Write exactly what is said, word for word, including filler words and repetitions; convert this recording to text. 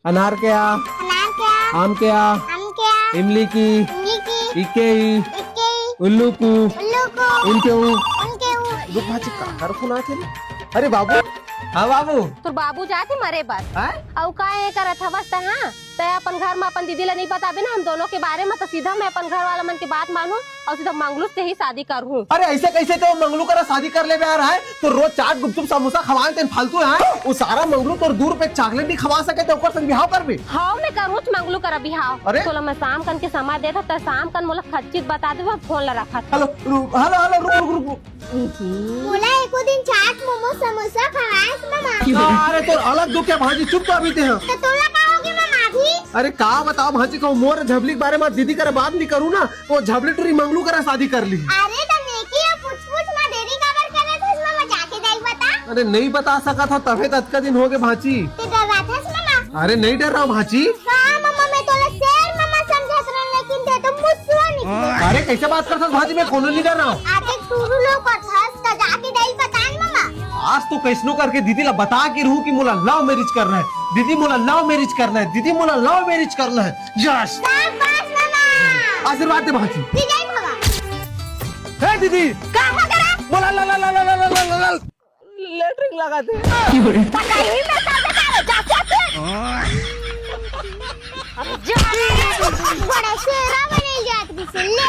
अनार के आ। अनार के आ। आम के आ। आम के आ। इमली की। इमली की। इक्के ई। इक्के ई। उल्लू कू। उल्लू कू। उनके ऊ। उनके ऊ। रुक भांची, काकर फोन आथे रे? अरे बाबू। हाँ बाबू। तोर बाबू जात हे मरे बर। हाँ? अउ का ये करत हवस त, हाँ? तै अपन घर म अपन दीदी ला नइ बताबे ना हम दोनों के बारे म, त सीधा मैं अपन घर वाला मन के बात मानहूँ अउ सीधा मंगलू से ही शादी करहूँ। अरे ऐसे कैसे तो मंगलू करा शादी कर लेबे यार, हैं? तो रोज चाट, गुपचुप, समोसा खवाए तेन फालतू, हैं? वो सारा मंगलू तोर दू रुपये के चॉकलेट नइ खवा सके त ओकर संग बिहाव करबे? हाँ, मैं करहूँच मंगलू करा बिहाव। अरे? तोला मैं शाम कन के समय देत हँव, त शाम कन मोला खच्चित बता देबे, फोन ला रखत हँव। हेलो, रु-, हेलो, हेलो, रुक, रुक, रुक, रुक। मोला एको दिन चाट, मोमो, समोसा खवाएस ममा। अरे तोर अलग दुख हे भांची, चुप तो अभी ते ह। त तोला का होगे ममा जी? अरे का बतावँव भांची, कहूँ मोर झबली के बारे म दीदी करा बात नइ करहूँ ना, त झबली टूरी मंगलू करा शादी कर लिही। अरे त नेकी ह, पूछ पूछ म देरी काबर करत हस ममा, जाके दाई बता। अरे नइ बता सकत हँव, तभे त अतका दिन होगे भांची। ते डराथस ममा? अरे नइ डरावँव भांची। हाँ ममा, मैं तोला शेर ममा समझत रहेंव, लेकिन ते तो मुसवा निकले। अरे कैसे बात करथस भांची, मैं कोनो नइ डरावँव। आते टूरू लोग करथस, त जाके दाई बता न ममा। आज तो कैसनो करके दीदी ला बता के रहूँ कि मोला love marriage करना हे। दीदी मोला love marriage करना हे, दीदी मोला love marriage करना हे। यस। शाबाश ममा। आशीर्वाद दे भांची। विजय भवा। हे दीदी। का हो गया? मोला ला ला ला ला ला ला ला ला। लेटरिन लगा दे। पता ही मैं सब बता रहे, जा, जा, जा। अरे जा रे, बड़ा शेरा बने जात बिसे, ले